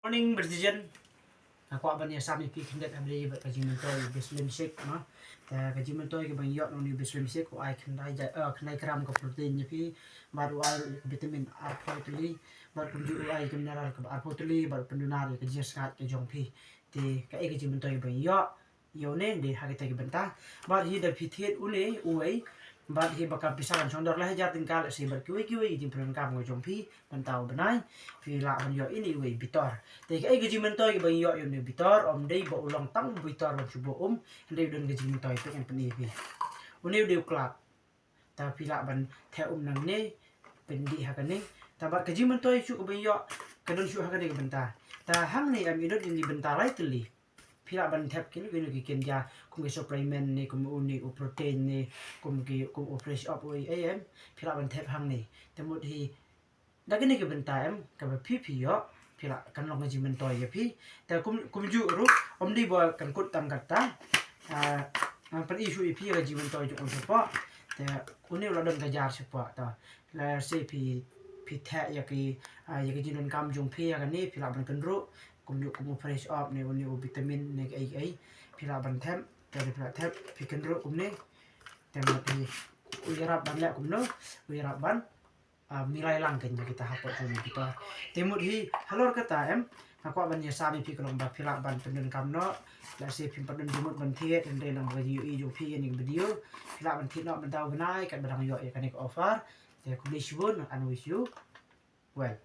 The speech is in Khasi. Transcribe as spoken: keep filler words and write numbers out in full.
Morning, Bridget. Nga kwah ban ïa sam ïa phi khyndiat ha bynta ka jingmyntoi Bislim Shake, no. Te ka jingmyntoi kaba ngi ïoh na une u Bislim Shake u ai khyndai ja, eh, khyndai gram ka protein ïa phi, bad u ai ka vitamin arphew tylli, bad kumjuh u ai ka mineral kaba arphew tylli, bad u pyndunar ïa ka jingsngaid ka jong phi. Te kaei ka jingmyntoi kaba ngi ïoh ïa une de ha kita ki bynta. Bad hi da phi thied une uwei, bad hi ba ka pisa kan shong dor lai hajar tyngka, lehse bad kiwei kiwei ki jingpyndonkam ka jong phi, bynta u bnai, phi lah ban ïoh ine uwei Bitor. Te kaei ka jingmyntoi kaba ngi ïoh ïa une Bitor, ym dei ba u long tang Bitor ban shu buh um, hynrei u don ka jingmyntoi, te ngan pyni ïa phi. Une u dei u klad. Ta phi lah ban theh um nangne, pyndih ha kane. Ta bad ka jingmyntoi shuh kaba ngi ïoh, ka don shuh ha kane ka bynta. Ta hangne em i don ine i bynta lai tylli. Phi lah ban thep kine, kine ki kynja kum ki supplement ne, kum une u protein ne, kum ki, kum u Fresh Up u ei ei em. Phi lah ban thep hangne. Te mut hi da kine ki bynta em, kaba phi phi ïoh, phi lah kan long ka jingmyntoi ïa phi. Te kum, kumjuh ruh, ym dei ba kan kut tang katta. Ah, ngan pyni shuh ïa phi ka jingmyntoi jong u shapoh. Te une u la don ka jar shapoh ta. Lehse phi, phi theh ïa ki, ah, ïa ki jingdonkam jong phi ïa kane, phi lah ban kynruh. Kumjuh kum u Fresh Up ne, une u vitamin ne, kaei kaei. Phi lah ban thep, te phi lah thep, phi kynruh kumne. Te mut hi u ïarap ban leh kumno, u ïarap ban, ah, milai lang kein ïa kita hapoh jong une u Bitor. Te mut hi halor kata em, nga kwah ban ïa sam ïa phi ka long ba phi lah ban pyndonkam noh. Lehse phim pat don jingmut ban thied, hynrei nang ba ka jingïohi jong phi ïa kane ka video, phi lah ban thied noh mynta u bnai katba dang ïoh ïa kane ka offer. Te khublei shibun and wish you well.